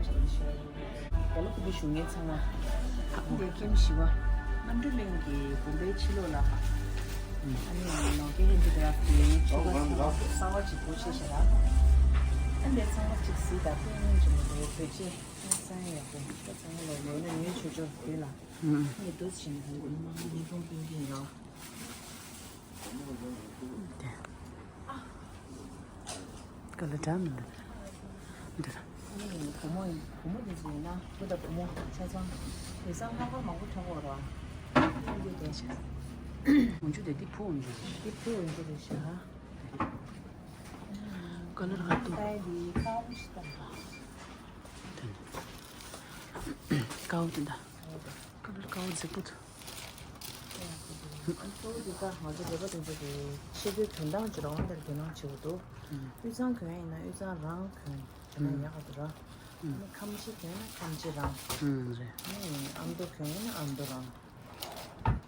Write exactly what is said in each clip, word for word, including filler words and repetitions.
དགའ་ལོ་ཕུར་བུ་བཞུགས་མཁན་ཚང་མ། ཨ་ཁུ་འདི་ཀེམ་བཞི་པ། རྣམ་གྲོལ་གླིང་གི་དགོན་པའི་ཕྱི་ལོགས་ལ། ཨ་ནི་ནོར་སྐལ་ཧན་ཌི་ཀ་རབ་ཀྱི་ཕྱུ་པ་གསར་པ་ཅིག་སྒོ་ཕྱེ་ཤག་ར། ཨ་འདི་ཚང་མ་གཅིག་གཟིགས་དང་། དཔེ་སྙིང་རྗེ་མོ་འདུག་བོད་ཆས་ཧང་སང་ཡག་པོ། ད་ཚང་མ་ལོ་ལོ་ན་ཉོས་ཆོག་ཆོག་དེ་ལ། ཨ་ནི་འདུག་བྱས་ནས་ཧོང་ཀོང་མ་ཉིས་སྟོང་བདུན་བདུན་ཡོད། དེ། ག་ལ་འདྲ་མི་འདུག་འདི་ལ། བུ་མོ་ཡིན། བུ་མོ་དེ་ཚོ་ཡིན་ན་བུ་དང་བུ་མོ་ཆ་ཚང་དེང་སང་ལྷག་པར་མང་པོ་མཐོང་གི་ཡོད་རེད་བ། ཁྱོད་འདི་དེ་བྱས། འོན་ཆུ་དེ་འདི་ཕུ་འོན་ཆུ་རེད། འདི་ཕུ་འོན་ཆུ་རེད་ཤག་ག་ལ་ར་འདུག་ད་འདི་ཀའོ་ཞིག་དང་། དེ་ནི་ཀའོ་དེ་འདྲ། ཀ་ལར་ཀའོ་མཛེས་པོ་འདུག་གཙོ་བོ་དེ་ད་ང་ཚོ་བོད་པ་དེ་ཚོ་གི་ཆས་གོས་གྱོན་སྟངས་ཀྱི་རང་དང་གྱོན་སྟངས་བྱེད་དགོས་འདུག་དབུས་གཙང་གྱོན་ཡིན་ན་དབུས་གཙང་རང་གྱོན་བྱས་ན་ཡག་ག་འདུག་ར། ཨ་ནི་ཁམས་ཕྱི་གྱོན་ན་ཁམས་ཕྱི་རང་། ཨ་ནི་ཨ་མདོ་གྱོན་ཡིན་ན་ཨ་མདོ་རང་།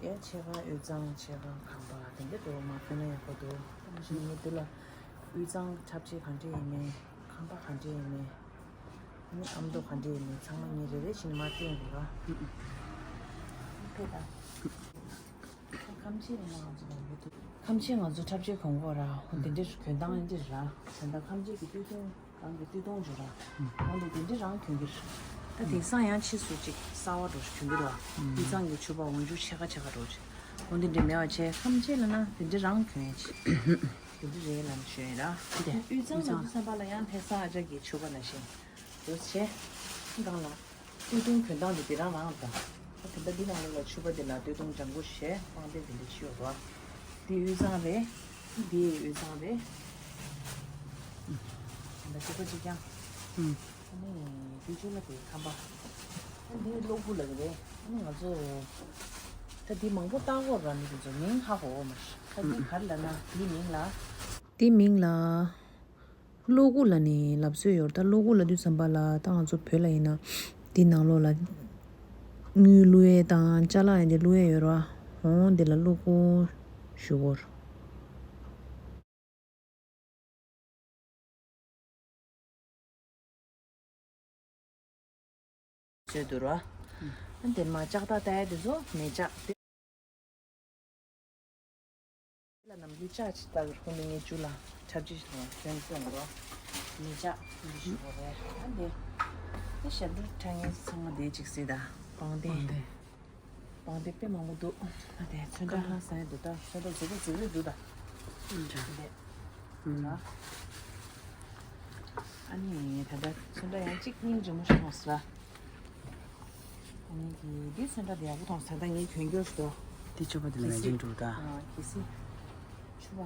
ཡ་ཕྱེད་ཀ་དབུས་གཙང་ཕྱེད་ཀ་ཁམས་པ་དེ་འདྲ་འདུག་མ་གྱོན་ན་ཡག་པོ་འདུག་ཨ་ནི་ཞིག་ངས་འདི་ལ་དབུས་གཙང་འཁྲབ་ཆས་ག་འདྲ་ཡིན་མིན། ཁམས་པ་ག་འདྲ་ཡིན་མིན། ཨ་ནི་ཨ་མདོ་ག་འདྲ་ཡིན་མིན་ཚང་མ་ངས་རེ་རེ་བཞིན་མར་བསྟན་དགོས་ར། ཕེབས་དང་། ཁམས་ཕྱི་ལ་ང་ཚོ་ལ་ཡོད་དུས། ཁམས་ཕྱི་ང་ཚོ་འཁྲབ་ཆས་གྱོན་གོ་ར། ཧོ་དེ་འདྲ་གྱོན་སྟངས་འདི་ར། ད་ལྟ་ཁམས་ཕྱི་གི་སྟོད་ཐུང་རང་གི་སྟོད་ཐུང་བྱོས་ར། ཧོ་འདི་དེ་འདྲ་རང་གྱོན་གྱི་རེད། ད་དེང་སང་ཡང་ཕྱིས་སུ་ཅིག་གསར་པ་འདྲ་ཞིག་གྱོན་གྱི་ར། དབུས་གཙང་གི་ཕྱུ་པ་འོན་ཆུ་ཕྱེད་ཀ་ཕྱེད་ཀ་འདྲ་ཅིག་ཧོ་འདི་འདྲ་མེད་པ་བྱས། ཁམས་ཕྱི་ལ་ན་དེ་འདྲ་རང་གྱོན་ཡ་ཅིག་དེ་འདྲ་རེད་ལབ་ཞུ་ཡིན་ར། དེ་དབུས་གཙང་ལ་དབུས་གཙང་དུས་ཙམ་པ་ལ་ཡང་ལྷ་ས་ཨ་ཅག་གི་ཕྱུ་པ་ནང་བཞིན། འདུག་བྱས། སྒང་ལ། སྟོད་ཐུང་གྱོན་སྟངས་དེ་དེ་རང་རང་དང་། ད་དེ་འདྲ་འདི་ནང་ལོགས་ལ་ཕྱུ་པ་དེ་ལ་སྟོད་ཐུང་ལྗང་གུ་བྱས། པང་གདན་དེ་འདྲ་ཕྱེ་ཡོད་ར། འདི་དབུས་གཙང་རེད། འདི་དབུས་གཙང་རེད། ད་ཕྱུ་པ་གཅིག་རྐྱང་། ཨ་ནི་འདི་ཕྱི་ལ་དེ་ཁམས་པ། ཨ་འདི་གློ་ཁུག་ལབ་ཀྱི་རེད། ཨ་ནི་ང་ཚོ། ད་འདི་མང་པོ་བཏགས་ཡོད་ར། མི་དེ་ཚོ་མིང་ཧ་གོ་གི་མ་རེད། ད་འདི་ག་རེ་ལབ་ན་འདིའི་མིང་ལ། འདིའི་མིང་ལ། གློ་ཁུག་ལབ་ནས་ལབ་སྲོལ་ཡོད་རེད། ད་གློ་ཁུག་ལབ་དུས་ཙམ་པ་ལ་ད་ང་ཚོ་བོད་ལ་ཡིན་ན་འདི་ནང་ལོགས་ལ་དངུལ་བླུག་ཡས་དང་ཅ་ལག་ཡང་འདི་བླུག་ཡས་ཡོད་རེད་བ། འོང་འདི་ལ་གློ་ཁུག་ཞུ་གོ། བཟོས་འདུག་ར། ཨ་འདིར་མ་ལྕགས་ཐག་ལྟ་ཡ་དེ་ཚོ་མེ་ལྕགས། དེ་ལ་ནམ་རྒྱུན་ལྕགས་ཅིག་ལྟ་གི་ཁོ་ནི་ངའི་ཇུ་ལ་འཁྲབ་ཆས་ཤིག་དང་གྱོན་སྟོན་དགོས་ར། མེ་ལྕགས་འདི་ཞུ་དགོས་རེད། ཨ་འདི། དེ་ཞབས་བྲོ་འཁྲབ་མཁན་ཚང་མ་བསྡད་ཅིག་གཟིགས་དང་། པང་གདན། པང་གདན། པང་གདན་དཔེ་མང་པོ་འདུག་ཨ་དེ་ཚོན་ཁྲ་ཧང་སང་ཡ་འདུག་ད་ཚོན་ཁྲ་མཛེས་པོ་མཛེས་པོ་འདུག་ད། ཨ་ནི་ད་ལྟ་ཚོན་ཁྲ་ཡང་གཅིག་སྙིང་རྗེ་མོ་ཞིག་མཐོང་སོང་ལ། ཨ་ནི་འདི་འདི་ཚོན་ཁྲ་དེ་ཡག་པོ་མཐོང་སོང་། ད་ལྟ་ངས་གྱོན་རྒྱུ་ཞིག་འདུག་དེ་ཕྱུ་པ་དེ་ལ་ཡང་ཅིག་འདུག་ད། གལ་སྲིད་ཕྱུ་པ།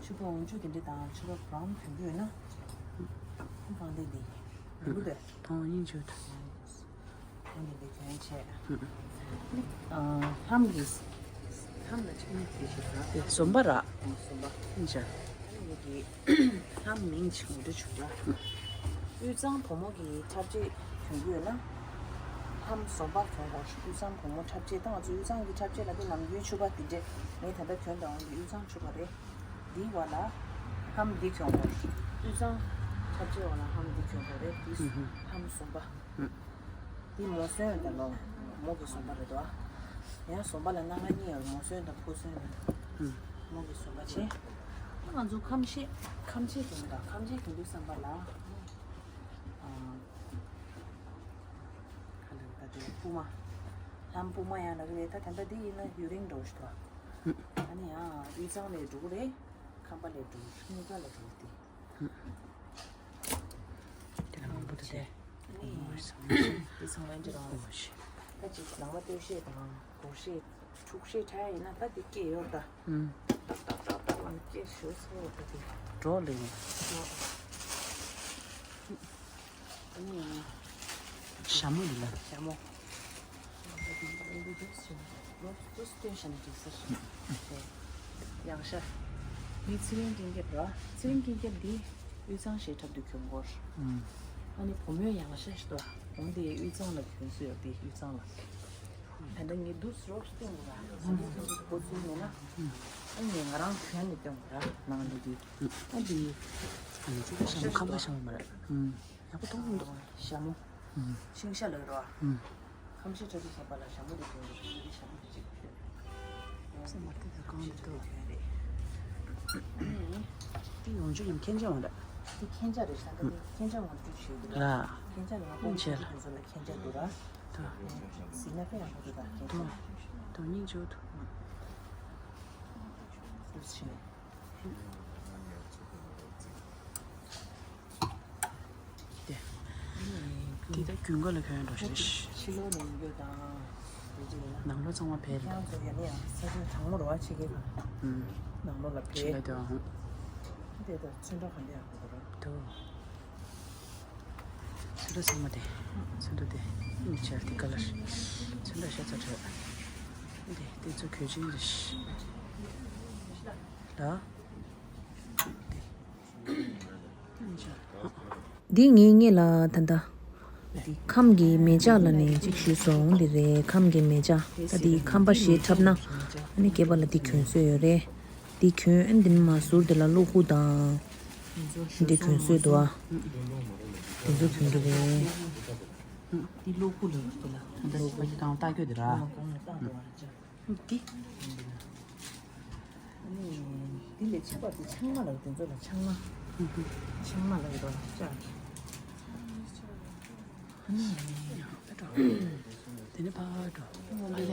ཕྱུ་པ་འོག་འཇུག་དེ་འདྲ་དང་ཕྱུ་པ་བྲོམ་གྱོན་རྒྱུ་ཡོད་ན། ཨ་པང་གདན་འདི། ལུག་དེ། པང་སྙིང་རྗེ་པོ་འདུག་གྱོན་གྱོན་བྱས། ཨ་ལྷམ་གྱི། ལྷམ་ལ་ཅིག་ནི་དེ་ཞིག་ར། དེ་ཟོམ་པ་ར། ཟོམ་པ། ཨིན་ཅི། ཨ་ནི་གི་ལྷམ་མིང་ཆུང་འདྲ་བྱུང་ར། དབུས་གཙང་བུ་མོ་གི་འཁྲབ་ཆས་གྱོན་གྱི་ཡོད་ན། ལྷམ་ཟོམ་པ་གྱོན་དགོས། དབུས་གཙང་བུ་མོ་འཁྲབ་ཆས་ད་ང་ཚོ་དབུས་གཙང་གི་འཁྲབ་ཆས་ལ་དེ་ནམ་རྒྱུན་ཕྱུ་པ་དེ་འདྲས། ངས་ད་ལྟ་གྱོན་དང་འོང་གི་དབུས་གཙང་ཕྱུ་པ་རེད། འདིའི་བར་ལ་ལྷམ་འདི་གྱོན་དགོས། དབུས་གཙང་འཁྲབ་ཆས་འོག་ལ་ལྷམ་འདི་གྱོན་དགོས་རེད། འདི་ལྷམ་ཟོམ་པ། འདི་མོ་སོན་དང་ལོ། མོ་གི་ཟོམ་པ་རེད་དོ། ཡང་ཟོམ་པ་ལ་སྣ་ཁ་གཉིས་ཡོད། མོ་སོན་དང་ཕོ་སོན་དང་། མོ་གི་ཟོམ་པ་བྱས། ང་ཚོ་ཁམས་ཤེས་ཁམས་ཤེས་གྱོན་དང་ཁམས་ཤེས་གྱོན་དུས་ཙམ་པ་ལ། ཨ་ག་ལ་ད་དེ་སྤུ་མ། ལྷམ་སྤུ་མ་ཡང་ལ་གི་རེད། ད་ད་ལྟ་འདི་ཡིན་ན་ཡུ་རིང་འགྲོ་ཞིག་འདུག་ཨ་ནི་ཡང་དབུས་གཙང་ལས་འགྲོ་གི་རེད། ཁམས་པ་ལས་འགྲོ་གི་རེད། གཉིས་ཀ་ལ་འགྲོ་གི་རེད། དེ་ལ་མང་པོ་འདུག་སྟེ། ཨ་ནི་འོ་ཞེས་ཟེར་བ་ཞིག་དེ་ཚང་མ་འདི་རང་། འོ་ཞེས། ད་ཅིག་ནང་པ་སྟོད་གཞས་དང་སྒོར་གཞས། འཁྲུག་གཞས་འཁྲབ་ཡ་ཡིན་ན་ད་དེ་སྐད་ཡོད་ད། ཨུམ། ཏག་ཏག་ཏག་ཏག་ལ་སྐད་ཞུ་སོང་ད་དེ། འགྲོ་ལེ་ནི། འགྲོ། ཨ་ནི། ཞྭ་མོ་ཡིན་ལ། ཞྭ་མོ། ཡང་ཤ། འདི་ཚེ་རིང་སྐྱིད་རྒྱབ་ར། ཚེ་རིང་སྐྱིད་རྒྱབ་འདི་དབུས་གཙང་གཞས་འཁྲབ་དུས་གྱོན་སྐོར། ཨ་ནི་བུ་མོའི་ཡང་ཤ་ཞིག་འདུག་འོང་དེ་དབུས་གཙང་ལ་གྱོན་སྲོལ་ཡོད་དེ་དབུས་གཙང་ལ། ད་ལྟ་ངས་འདུག་སེ་རོགས་སྟོན་དགོས་ར། འགོ་ཚུགས་མེད་ན། ཨ་ནི་ང་རང་གྱོན་ནས་སྟོན་དགོས་ར་ནང་ལ་འདི། ཨ་འདི། ཨ་ནི་ཁམས་པ་ཤ་མོ་མ་རེད། ཡག་པོ་མཐོང་མི་འདུག་ཞྭ་མོ། ཤིང་ཤྭ་ལབ་རོ། ཁམ་ཤ་ཁྲ་ཆུ་ཟམ་པ་ལ་ཞྭ་མོ་དེ་གྱོན་འདུག་ཞྭ་མོ་དེ་གཅིག་ཡོད། ས་མ་ཏི་དེ་གང་དུ་འདུག་དེ་ཡོང་ཆུ་ཡིན་མཁན་ཆ་འོང་ར། དེ་མཁན་ཆ་རེད་ཤག་ད་དེ་མཁན་ཆ་འོང་དུས་ཞུས་འདུག་ལ། མཁན་ཆ་ལ་ང་ཀོང་ཆེ་དེ་ཚོ་ལ་མཁན་ཆ་འདུག་ར། ད་ཟིན་ན་དཔེ་ཡག་པོ་འདུག་ད་མཁན་ཆ། ད་སྙིང་རྗེ་པོ་འདུག་དུ་ཕྱིན། དེ། འདི་ད་རྒྱུན་ག་ལ་གྱོན་འགྲོ་ཤེས། ཕྱི་ལོགས་ནས་ཡོད་དང་། ནང་ལོགས་ཚང་མ་བལ་རེད། ཁྱེད་རང་ཚོ་ཡ་ནི་ཡང་ས་ཆ་གྲང་མོ་རེད་བ་ཕྱི་རྒྱལ་ཁ། ནང་ལོགས་ལ་བལ། ཕྱི་ལ་དེ་བ་ཧུང་། དེ་ད་ཚོན་ཁྲ་ག་འདྲ་ཡག་པོ་འདུག་དུ། ཚོན་ཁྲ་ཚང་མ་དེ། ཚོན་ཁྲ་དེ། ཨིན་ཆར་དེ་ཀ་ལར། ཚོན་ཁྲ་ཤ་ཚ་ཁྲ། དེ་དེ་ཚོ་གོས་ཆེན་རེད། ལ། འདི་ངའི་ངེད་ལ་ད་ལྟ་ཁམས་ཀྱི་མེ་ལྕགས་ལ་ནས་གཅིག་ཞུས་སོང་། འདི་རེད། ཁམས་ཀྱི་མེ་ལྕགས། ད་འདི་ཁམས་པ་ཞེས་འཁྲབ་ན་ཨ་ནི་སྐྱེས་པ་ལ་འདི་གྱོན་སྲོལ་ཡོད་རེད། འདི་གྱོན་ཨ་འདི་མ་ཟུར་འདི་ལ་གློག་སྐུད་དང་འདི་གྱོན་སྲོལ་འདུག་ཨ། འདི་ཚོ་གྱོན་གྱི་རེད། འདི་གློག་སྐུད་ལ་འདི་ལ་ད་ལྟ་ཁང་ལྟ་སྐྱོ་འདི་ར། འདི། ཨ་ནི་འདི་ལས་ཆེ་བ་དེ་ཆང་མ་ལབ། དེ་ཚོ་ལ་ཆང་མ། ཆང་མ་ལབ་རོ་ལ་ཅག་ཨ་ནི་དེ་ནི་ཕ་འགྲོ། ཨ་ལས་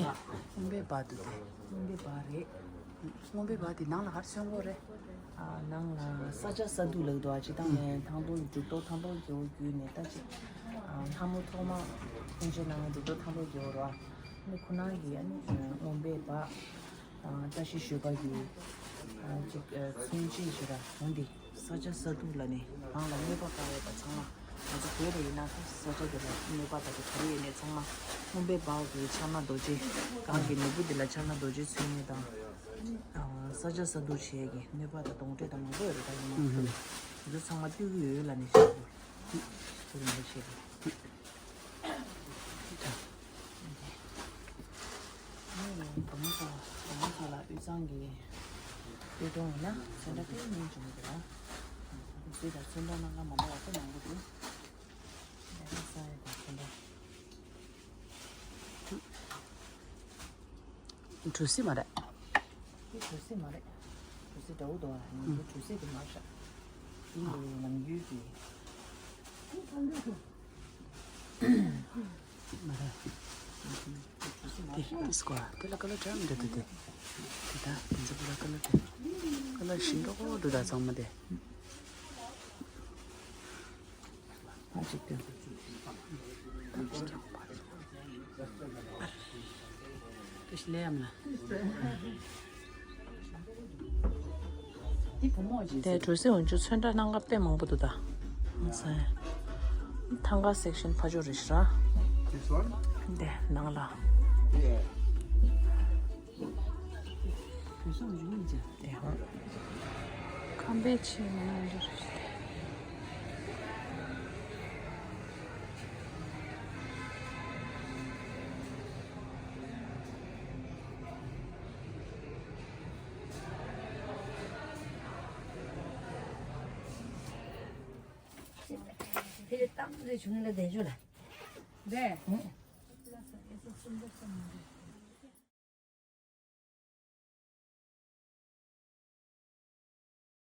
སྔོན་པའི་བ་དུ་དེ། སྔོན་པའི་བ་རེད། སྔོན་པའི་བ་དེ་ནང་ལ་ཧར་སོན་གོ་རེད། ཨ་ནང་ལ་ས་ཆ་ས་འདུག་ལབ་འདུག་ཨ་ཅི་ཐང་ནས་ཐང་ཏོ་འབྲུག་ཏོ་ཐང་ཏོ་རྒྱལ་བོ་བརྒྱུད་ནས་ད་ཅི། ཨ་ལྷ་མོ་ཐོག་མ་ཕན་ཆད་ནང་ལ་འབྲུག་ཏོ་ཐང་ཏོ་རྒྱལ་བོ་རོ། ཨ་ནི་ཁོ་ནང་གི་ཨ་ནི་སྔོན་པའི་བ། བཀྲ་ཤིས་ཞོལ་པ་གི་ཅིག་མཚོན་བྱེད་ཞེ་དྲག་འོན་ཏེ་ས་ཆ་ས་འདུག་ལ་ནི་རང་ལ་གནོད་པ་བཀག་ཡས་པ་ཚང་མ་ང་ཚོ་བོད་ལ་ཡིན་ན་ས་ཆ་དེ་ལ་གནོད་པ་དང་ག་རེ་ཡོད་ནས་ཚང་མ་སྔོན་པའི་བར་གྱི་ཕྱག་ན་རྡོ་རྗེ་གང་གི་ནོར་བུ་དེ་ལ་ཕྱག་ན་རྡོ་རྗེ་མཚོན་ནས་དང་ས་ཆ་ས་འདུག་བྱས་ཀྱི་གནོད་པ་དང་གདོན་འདྲེ་དང་མང་པོ་ཡོད་རེད། ད་ཡིན་ན་ང་ཚོ་ཚང་མ་བཏུལ་གྱི་ཡོད་ལ་ནི་ཞེས་པ་དེ་རིན་པོ་ཆེ་གི་ཨ་ནི་བུ་མོ་ཚོ་བུ་མོ་ཚོ་ལ་དབུས་གཙང་གི་དབུས་གྲོང་ཡིན་ན་ཚོན་ཁྲ་དཔེ་སྙིང་རྗེ་མོ་འདུག་ཨ། དེ་དང་ཚོན་ཁྲ་སྣ་ཁ་མ་འདྲ་བ་དཔེ་མང་པོ་འདུག་ལས་ཀ་ས་ཡ་དང་ཚོན་ཁྲ། གྲུ་གཟིངས་མ་རེད། དེ་གྲུ་གཟིངས་མ་རེད། གྲུ་གཟིངས་འདྲ་བོ་འདུག་ཨ། ཡིན་གྱི་གྲུ་གཟིངས་དེ་མ་རེད། དེ་ནི་ནམ་རྒྱུན་གྱི། མ་རེད། དེ་དེ་སྐོར་དེ་ལ་ཀ་ལར་འདྲ་མི་འདྲ་འདུག་དེ། དེ་ད་དེ་ཚོ་ཀ་ལར་ཀ་ལར་དེ། ཀ་ལར་ཞིམ་འགྲོ་འགྲོ་ད་ཚང་མ་དེ། ཨ་ཅིག་དེ། དེ་ཞིག་ལས་ཡམ་ལ། དེ་གྲུ་གཟིངས་འོན་ཆུ་ཚོན་ཁྲ་སྣ་ཁ་དཔེ་མང་པོ་འདུག་ད། ཐང་ག་སེག་ཤན་ཕ་ཇོ་རེ་ཤི་ར། This one? དེ་ནང་ལ། Yeah. དེ་ཧོ། ཁམས་པའི་ཆེས་མང་པོ་འདུག་དེ་ལས་གཏམ་རེ་བྱུང་ན་བསྡད་ཆོག་ལ། རེད། ཨང་།